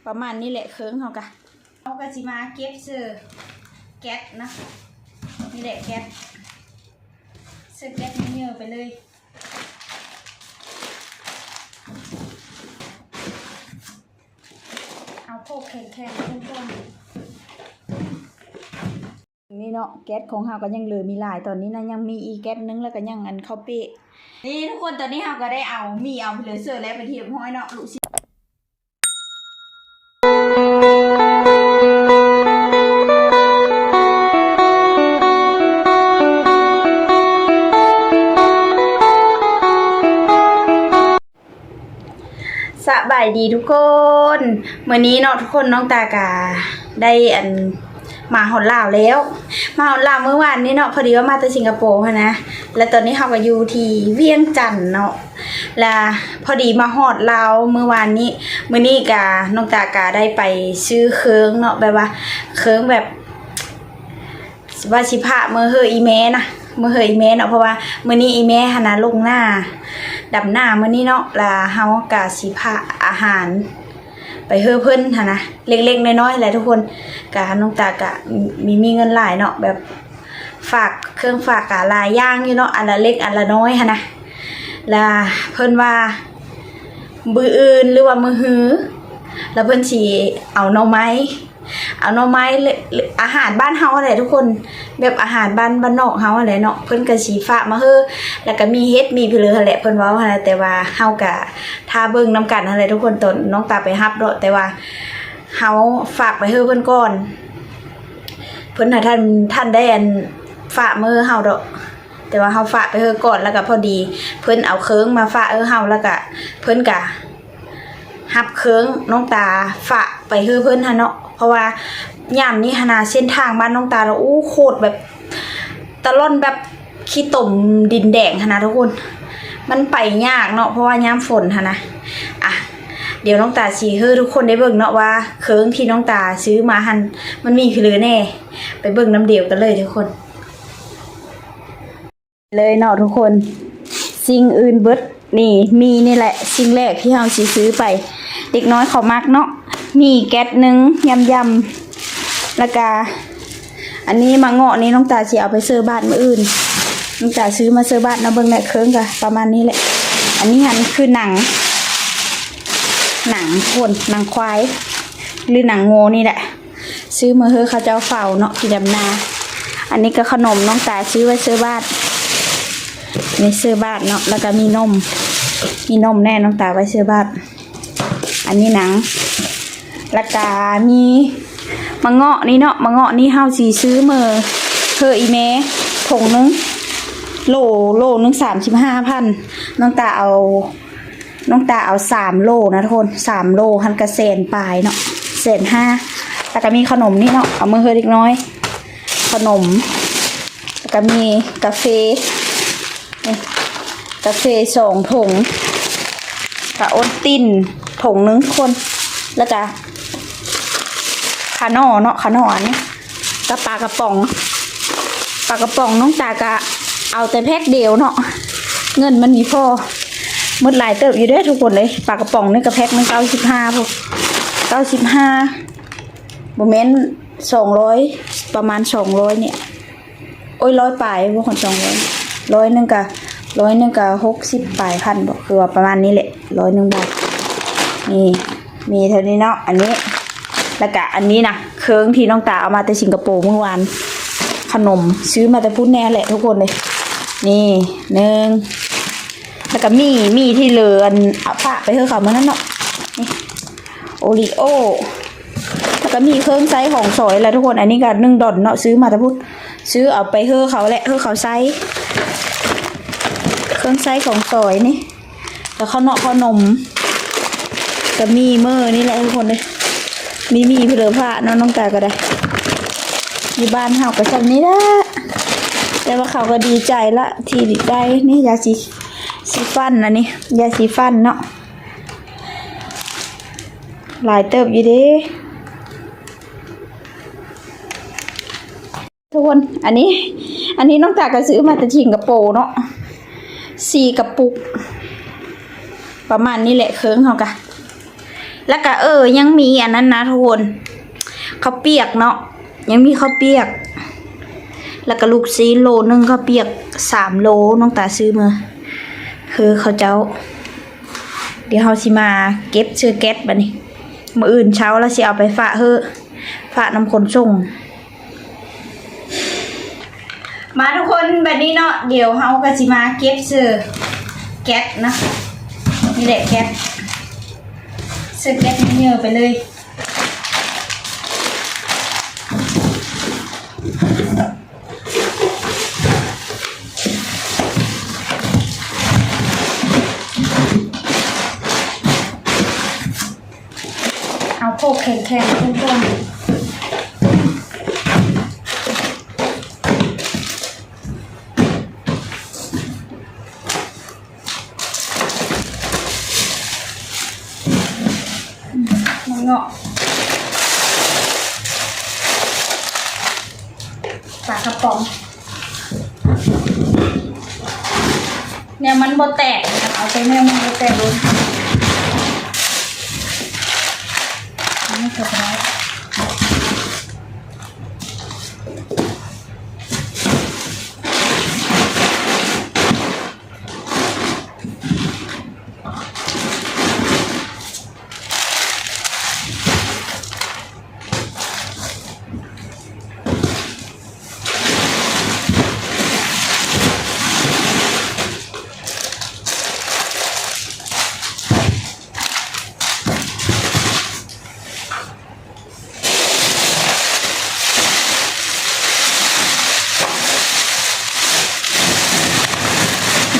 ປະມານນີ້ແຫຼະ ເຄິ່ງເຮົາກະ ເຮົາກະຊິມາເກັບເຊິ່ງແກັດເນາະ ນີ້ແຫຼະແກັດ ເຊິ່ງແກັດເຍີໄປເລີຍ ເອົາໂຄກແຂງໆລົງກ່ອນ. ນີ້ເນາະ ແກັດຂອງເຮົາກໍຍັງເຫຼືອມີຫຼາຍ ຕອນນີ້ນະ ຍັງມີອີກແກັດໜຶ່ງ ແລ້ວກໍຍັງອັນເຂົ້າເປ້ ນີ້ທຸກຄົນ ຕອນນີ້ເຮົາກໍໄດ້ເອົາໝີ່ ເອົາໄປເລີຍເສີດແລ້ວ ເປັນທີ່ຮຽບຮ້ອຍເນາະ ລູກຊິ ສະບາຍດີທຸກຄົນ ມື້ນີ້ເນາະທຸກຄົນ ນ້ອງຕາກະໄດ້ອັນ ມາຮອດລາວແລ້ວ ມາຮອດລາວມື້ວານນີ້ເນາະ ພໍດີວ່າມາແຕ່ສິງກະໂປຫັ້ນນະ ແລະຕອນນີ້ເຮົາກໍຢູ່ທີ່ວຽງຈັນເນາະ ລະພໍດີມາຮອດລາວມື້ວານນີ້ ມື້ນີ້ກະ ນ້ອງຕາກະໄດ້ໄປຊື້ເຄື່ອງເນາະ ແບບວ່າເຄື່ອງແບບ ວ່າຊິພາກເມືອເຮືອອີ່ແມ່ນະ ເມືອເຮືອອີ່ແມ່ເນາະ ເພາະວ່າມື້ນີ້ອີ່ແມ່ຫັ້ນນະລົງນາ ດຳນາມື້ນີ້ເນາະ ລະເຮົາກະຊິພາກອາຫານໄປເຮືອເພິ່ນຫັ້ນນະ ເລັກໆນ້ອຍໆແຫຼະທຸກຄົນ ກະນ້ອງຕາກະມີ ມີເງິນຫຼາຍເນາະ ແບບຝາກເຄື່ອງຝາກກະຫຼາຍຢ່າງຢູ່ເນາະ ອັນລະເລັກອັນລະນ້ອຍຫັ້ນນະ ລະເພິ່ນວ່າ ມື້ອື່ນ ຫຼືວ່າມື້ຮື ລະເພິ່ນຊິເອົາໜໍ່ໄມ້ ເອົາໜໍ່ໄມ້ ອາຫານບ້ານເຮົາຫັ້ນແຫຼະທຸກຄົນ ແບບອາຫານບ້ານ ບ້ານນອກເຮົາຫັ້ນແຫຼະເນາະ ເພິ່ນກໍຊິຝາກມາເຮີ ລະກໍມີເຫັດ ມີພິເລີຫັ້ນແຫຼະ ເພິ່ນເວົ້າຫັ້ນນະ ແຕ່ວ່າເຮົາກະຖ້າເບິ່ງນຳກັນຫັ້ນແຫຼະທຸກຄົນ ຕອນນ້ອງຕາໄປຮັບເນາະ ແຕ່ວ່າເຮົາຝາກໄປເຮີເພິ່ນກ່ອນ ເພິ່ນຫາ ທ່ານ ທ່ານໄດ້ອັນ ຝາກມາເຮີເຮົາດອກ ແຕ່ວ່າເຮົາຝາກໄປເຮີກ່ອນ ລະກະພໍດີເພິ່ນເອົາເຄື່ອງມາຝາກເຮີເຮົາ ລະກະເພິ່ນກະຮັບເຄື່ອງນ້ອງຕາຝາກໄປເຮີເພິ່ນຫັ້ນເນາະ ເພາະວ່າຍາມນີ້ຫັ້ນນະ ເສັ້ນທາງບ້ານນ້ອງຕາລະ ໂອ້ ໂຄດແບບ ຕະລ່ອນແບບຂີ້ຕົມດິນແດງຫັ້ນນະທຸກຄົນ ມັນໄປຍາກເນາະ ເພາະວ່າຍາມຝົນຫັ້ນນະ ອະ ດຽວນ້ອງຕາຊິເຮີທຸກຄົນໄດ້ເບິ່ງເນາະວ່າ ເຄື່ອງທີ່ນ້ອງຕາຊື້ມາຫັ້ນ ມັນມີພິເລີແດ່ ໄປເບິ່ງນຳດຽວກັນເລີຍທຸກຄົນ. ເລີຍເນາະທຸກຄົນ ສິ່ງອື່ນເບິດນີ້ ມີນີ້ແຫຼະ ສິ່ງແລກທີ່ເຮົາຊິຊື້ໄປ ເດັກນ້ອຍເຂົາມັກເນາະ ມີແກັດໜຶ່ງ ຢຳໆ ລະກະ ອັນນີ້ໝາກເງາະນີ້ ນ້ອງຕາຊິເອົາໄປເສີບາດມື້ອື່ນ ນ້ອງຕາຊື້ມາເສີບາດເນາະ ເບິ່ງແຫຼະ ເຄິ່ງກະປະມານນີ້ແຫຼະ ອັນນີ້ຫັ້ນຄືໜັງ ໜັງຄົນ ໜັງຄວາຍ ຫຼືໜັງງົວນີ້ແຫຼະ. ຊື້ມາເຮີເຂົາເຈົ້າເຝົ້າເນາະ ທີ່ດຳນາ ອັນນີ້ກະຂະໜົມ ນ້ອງຕາຊື້ໄວ້ເສີບາດ ນີ້ເສີບາດເນາະ ລະກະມີນົມ ມີນົມແດ່ ນ້ອງຕາໄວ້ເສີບາດ ອັນນີ້ໜັງ ລະກະມີໝາກເງາະນີ້ເນາະ ໝາກເງາະນີ້ເຮົາຊິຊື້ມາເຮີອີ່ແມ່ຖົງໜຶ່ງ ໂລ ໂລໜຶ່ງສາມສິບຫ້າພັນ ນ້ອງຕາເອົາ ນ້ອງຕາເອົາສາມໂລນະທຸກຄົນ ສາມໂລຫັ້ນກະແສນປາຍເນາະ ແສນຫ້າ ລະກະມີຂະໜົມນີ້ເນາະ ເອົາມາເຮີເດັກນ້ອຍ ຂະໜົມ ລະກະມີກາເຟ ນີ້ ກາເຟສອງຖົງ ກະໂອນຕິນຖົງໜຶ່ງທຸກຄົນ ລະກະຂາໜໍ່ເນາະ ຂາໜໍ່ອັນນີ້ ກະປາກະປ໋ອງ ປາກະປ໋ອງ ນ້ອງຕາກະເອົາແຕ່ແພັກດຽວເນາະ ເງິນມັນມີພໍ ໝົດຫຼາຍເຕີບຢູ່ເດ້ທຸກຄົນເອີຍ ປາກະປ໋ອງນີ້ກະແພັກໜຶ່ງເກົ້າສິບຫ້າພຸ້ນ ເກົ້າສິບຫ້າ ບໍ່ແມ່ນ ສອງຮ້ອຍ ປະມານສອງຮ້ອຍນີ້ ໂອ້ຍ ຮ້ອຍປາຍ ບໍ່ຮອດສອງຮ້ອຍ ຮ້ອຍໜຶ່ງກະ ຮ້ອຍໜຶ່ງກະຫົກສິບປາຍພັນບໍ ຄືວ່າປະມານນີ້ແຫຼະ ຮ້ອຍໜຶ່ງບາດ ນີ້ ມີເທົ່ານີ້ເນາະ ອັນນີ້ ລະກະອັນນີ້ນະ ເຄື່ອງທີ່ນ້ອງຕາເອົາມາແຕ່ສິງກະໂປມື້ວານ ຂະໜົມ ຊື້ມາແຕ່ພຸ້ນແນ່ແຫຼະທຸກຄົນເອີຍ ນີ້ໜຶ່ງ ລະກະໝີ່ ໝີ່ທີ່ເຫຼືອອັນ ເອົາຝາກໄປເຮີເຂົາມື້ນັ້ນເນາະ ນີ້ ໂອຣີໂອ ລະກະມີເຄື່ອງໃຊ້ຂອງສອຍແຫຼະທຸກຄົນ ອັນນີ້ກະໜຶ່ງດອນເນາະ ຊື້ມາແຕ່ພຸ້ນ ຊື້ເອົາໄປເຮີເຂົາແຫຼະ ເຮີເຂົາໃຊ້ ເຄື່ອງໃຊ້ຂອງສອຍນີ້ ລະເຂົ້າເນາະເຂົ້າໜົມ ກະມີມື້ນີ້ແຫຼະທຸກຄົນເອີຍ ມີໝີ່ເຜີຝາກເນາະ ນ້ອງຕາກະໄດ້ ຢູ່ບ້ານເຮົາກະຊ່ຳນີ້ແຫຼະ ແຕ່ວ່າເຂົາກະດີໃຈລະທີ່ໄດ້ ນີ້ຢາສີ ສີຟັນ ອັນນີ້ຢາສີຟັນເນາະ ຫຼາຍເຕີບຢູ່ເດ້ ທຸກຄົນ ອັນນີ້ ອັນນີ້ນ້ອງຕາກະຊື້ມາແຕ່ສິງກະໂປເນາະ ສີ່ກະປຸກ ປະມານນີ້ແຫຼະ ເຄິ່ງເຮົາກະ ແລ້ວກະ ເອີ ຍັງມີອັນນັ້ນນະທຸກຄົນ ເຂົ້າປຽກເນາະ ຍັງມີເຂົ້າປຽກ ແລ້ວກະລູກຊີ້ນໂລໜຶ່ງ ເຂົ້າປຽກສາມໂລ ນ້ອງຕາຊື້ມາເຮີເຂົາເຈົ້າ. ດຽວເຮົາຊິມາເກັບເຊີແກັດບາດນີ້ ມື້ອື່ນເຊົ້າລະຊິເອົາໄປຝາກເຮີ ຝາກນຳຂົນສົ່ງ. ມາທຸກຄົນ ບາດນີ້ເນາະ ດຽວເຮົາກະຊິມາເກັບເຊີແກັດເນາະ ນີ້ແຫຼະແກັດ ເຊີແກັດເຍີໄປເລີຍ. ເອົາໂຄກແຂງໆ ເອົາໂຄກ ເງາະ ປາກະປ໋ອງ ແນວມັນບໍ່ແຕກ ເອົາແຕ່ແນວມັນບໍ່ແຕກໂລດ ອັນນີ້ກະໄດ້.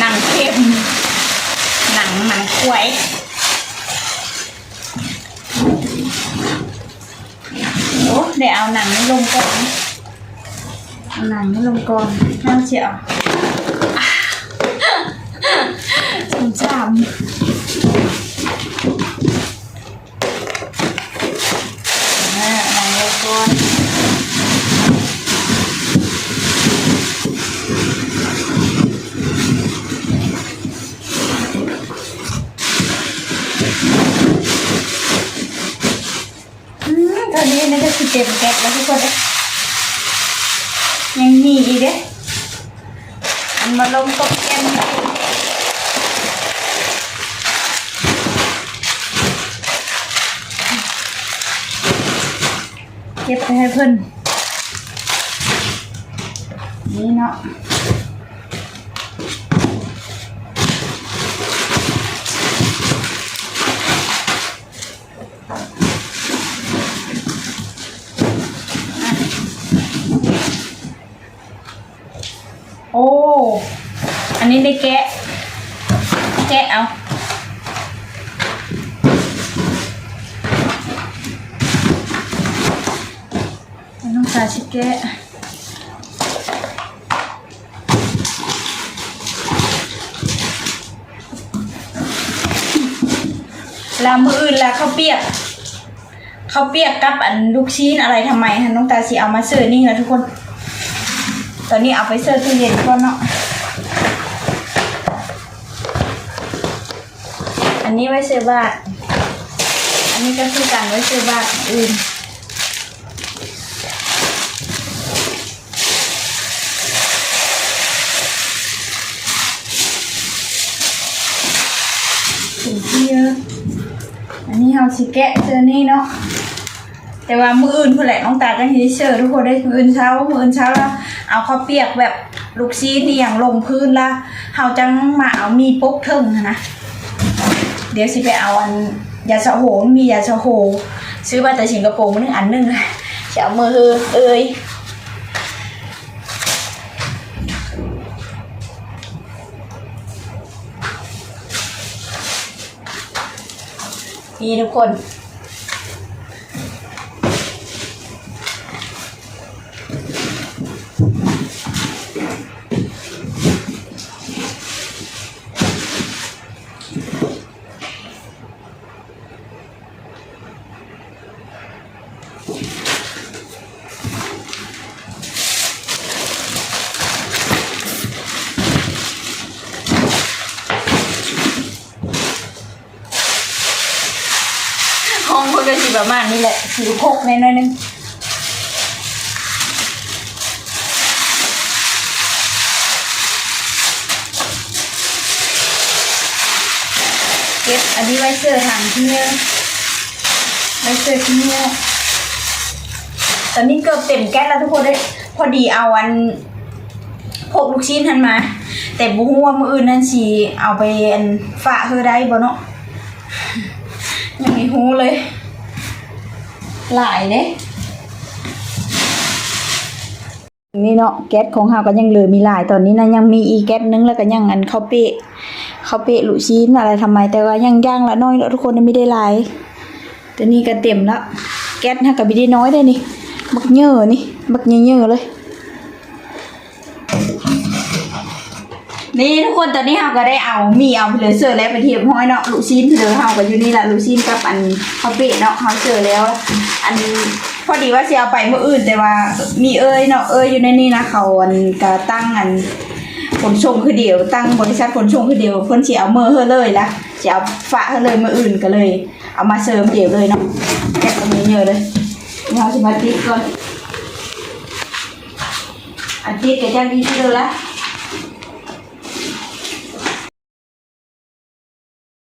ໜັງເຂັມ ໜັງ ໜັງຄວາຍ. ໂອ້ ໄດ້ເອົາໜັງນີ້ລົງກ່ອນ ເອົາໜັງນີ້ລົງກ່ອນ ເຮົາຊິເອົາ ສອງສາມ ອ່າ ຫາງໄວ້ກ່ອນ. ອືມ ຕອນນີ້ໜ້າຈະຊິເຕັມແກັບແລ້ວທຸກຄົນເອີຍ ຍັງມີອີກເດ້. ອັນມາລົມກົບແກມ ເກັບໄປໃຫ້ເພິ່ນ ນີ້ເນາະ. ໂອ້ ອັນນີ້ໄດ້ແກະ ແກະເອົາ ນ້ອງຕາຊິແກະ. ລະມື້ອື່ນລະເຂົ້າປຽກ ເຂົ້າປຽກກັບອັນລູກຊີ້ນອາໄລທຳໄມຫັ້ນ ນ້ອງຕາຊິເອົາມາເສີນີ້ລະທຸກຄົນ. ຕອນນີ້ເອົາໄປເສີຕູ້ເຢັນກ່ອນເນາະ. ອັນນີ້ໄວ້ເສີບາດ ອັນນີ້ກະຄືກັນ ໄວ້ເສີບາດມື້ອື່ນ. ເປັນເຫຍື່ອ ອັນນີ້ເຮົາຊິແກະເທື່ອນີ້ເນາະ ແຕ່ວ່າມື້ອື່ນພຸ້ນແຫຼະ ນ້ອງຕາຈັ່ງຊິເສີທຸກຄົນເດ້. ມື້ອື່ນເຊົ້າ ມື້ອື່ນເຊົ້າລະເອົາເຂົ້າປຽກແບບລູກຊີ້ນອີ່ຫຍັງລົງພື້ນລະ ເຮົາຈັ່ງມາເອົາໝີ່ປົກເທິງຫັ້ນນະ. ດຽວຊິໄປເອົາອັນຢາສະໂຫ ມີຢາສະໂຫ ຊື້ມາແຕ່ສິງກະໂປມື້ໜຶ່ງອັນໜຶ່ງ ຊິເອົາມື້ເຮີເອີຍ. ນີ້ທຸກຄົນ. ຫ້ອງເພິ່ນກໍຊິປະມານນີ້ແຫຼະ ຊິຄົກແດ່ໜ້ອຍໜຶ່ງ. ເກັບອັນນີ້ໄວ້ເສີທາງທີ່ເໜືອ ໄວ້ເສີທີ່ເໜືອ. ຕອນນີ້ເກືອບເຕັມແກັດແລ້ວທຸກຄົນເດ້. ພໍດີເອົາອັນ ພວກລູກຊີ້ນຫັ້ນມາ ແຕ່ບໍ່ຮູ້ວ່າມື້ອື່ນຫັ້ນຊິເອົາໄປອັນຝາກເຮີໄດ້ບໍ່ເນາະ ຍັງບໍ່ຮູ້ເລີຍ ຫຼາຍເດ້. ນີ້ເນາະ ແກັດຂອງເຮົາກໍຍັງເຫຼືອມີຫຼາຍ ຕອນນີ້ນະ ຍັງມີອີກແກັດໜຶ່ງ ແລ້ວກໍຍັງອັນເຂົ້າເປະ ເຂົ້າເປະລູກຊີ້ນອະໄລທຳໄມ ແຕ່ວ່າຍັງຢ່າງລະໜ້ອຍເນາະທຸກຄົນ ຍັງບໍ່ໄດ້ຫຼາຍ. ຕອນນີ້ກໍເຕັມແລ້ວ ແກັດເຮົາກໍບໍ່ໄດ້ນ້ອຍເດ້ນີ້ ບັກເຍີນີ້ ບັກເຍີໆເລີຍ. ນີ້ທຸກຄົນ ຕອນນີ້ເຮົາກໍໄດ້ເອົາໝີ່ ເອົາເພີເສີແລ້ວ ເປັນທີ່ຮຽບຮ້ອຍເນາະ. ລູກຊີ້ນເພີເຮົາກໍຢູ່ນີ້ລະ ລູກຊີ້ນກັບອັນເຂົ້າເປະເນາະ ເຮົາເສີແລ້ວ. ອັນ ພໍດີວ່າຊິເອົາໄປມື້ອື່ນ ແຕ່ວ່າມີເອື້ອຍເນາະ ເອື້ອຍຢູ່ໃນນີ້ນະ ເຂົາອັນກະຕັ້ງອັນຂົນສົ່ງຄືດຽວ ຕັ້ງບໍລິສັດຂົນສົ່ງຄືດຽວ ເພິ່ນຊິເອົາເມືອເຮີເລີຍລະ ຊິເອົາຝາກເຮີເລີຍ ມື້ອື່ນກໍເລີຍເອົາມາເສີມດຽວເລີຍເນາະ. ແກະຕົວນີ້ເຍອະເລີຍ ເຮົາຊິມາຕິດກ່ອນ ອັນຕິດກໍຈັກດີຄືເດີລະ.